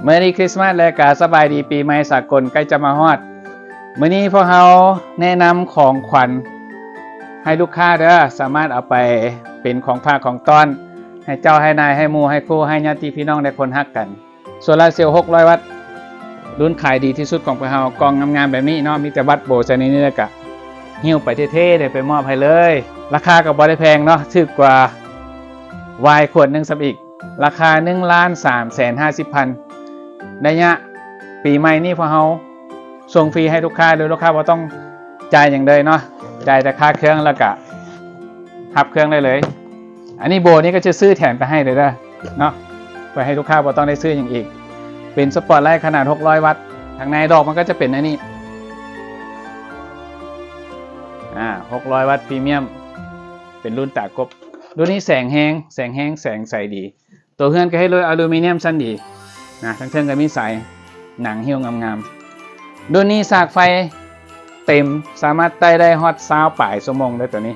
Merry Christmas ແລະກະສະບາຍດີປີໃໝ່ສາກົນໃກ້ຈະມາຮອດ. ມື້ນີ້ພວກເຮົາແນະນຳຂອງຂວັນໃຫ້ລູກຄ້າເດີ, ສາມາດເອົາໄປເປັນຂອງຝາກຂອງຕ້ອນ ໃຫ້ເຈົ້າ ໃຫ້ນາຍ ໃຫ້ໝູ່ ໃຫ້ຄູ່ ໃຫ້ຍາດຕິພີ່ນ້ອງ ແລະຄົນຮັກກັນ. ໂຊລາເຊວຫົກຮ້ອຍວັດ ລຸ້ນຂາຍດີທີ່ສຸດຂອງພວກເຮົາ, ກ່ອງງາມໆແບບນີ້ເນາະ, ມີແຕ່ວັດໂບຊະນິດນີ້ ແລ້ວກະຫິ້ວໄປເທ່ໆເລີຍ, ໄປມອບໃຫ້ເລີຍ. ລາຄາກໍບໍ່ໄດ້ແພງເນາະ, ຖືກກວ່າວາຍຂວດໜຶ່ງຊ້ຳອີກ. ລາຄາໜຶ່ງລ້ານສາມແສນຫ້າສິບພັນ. ໄລຍະປີໃໝ່ນີ້ພວກເຮົາສົ່ງຟຣີໃຫ້ລູກຄ້າໂດຍລູກຄ້າບໍ່ຕ້ອງຈ່າຍຫຍັງເລີຍເນາະ, ຈ່າຍແຕ່ຄ່າເຄື່ອງແລ້ວກະຮັບເຄື່ອງໄດ້ເລີຍ. ອັນນີ້ໂບນີ້ກໍຈະຊື້ແຖມໄປໃຫ້ເລີຍເດີເນາະ, ເພື່ອໃຫ້ລູກຄ້າບໍ່ຕ້ອງໄດ້ຊື້ຫຍັງອີກ. ເປັນສະປອດໄລຂະໜາດຫົກຮ້ອຍວັດ, ທາງໃນດອກມັນກໍຈະເປັນອັນນີ້ ອ່າ ຫົກຮ້ອຍວັດພຣີມຽມ ເປັນລຸ້ນຕາກົບ. ລຸ້ນນີ້ແສງແຮງ, ແສງແຮງ, ແສງໃສດີ. ຕົວເຮືອນກໍເຮັດໂດຍອາລູມີນຽມຊັ້ນດີນະ, ທາງເທິງກໍມີສາຍໜັງຫິ້ວງາມໆ. ລຸ້ນນີ້ສາກໄຟເຕັມ, ສາມາດໄຕ່ໄດ້ຮອດຊາວປາຍຊົ່ວໂມງເດີຕົວນີ້.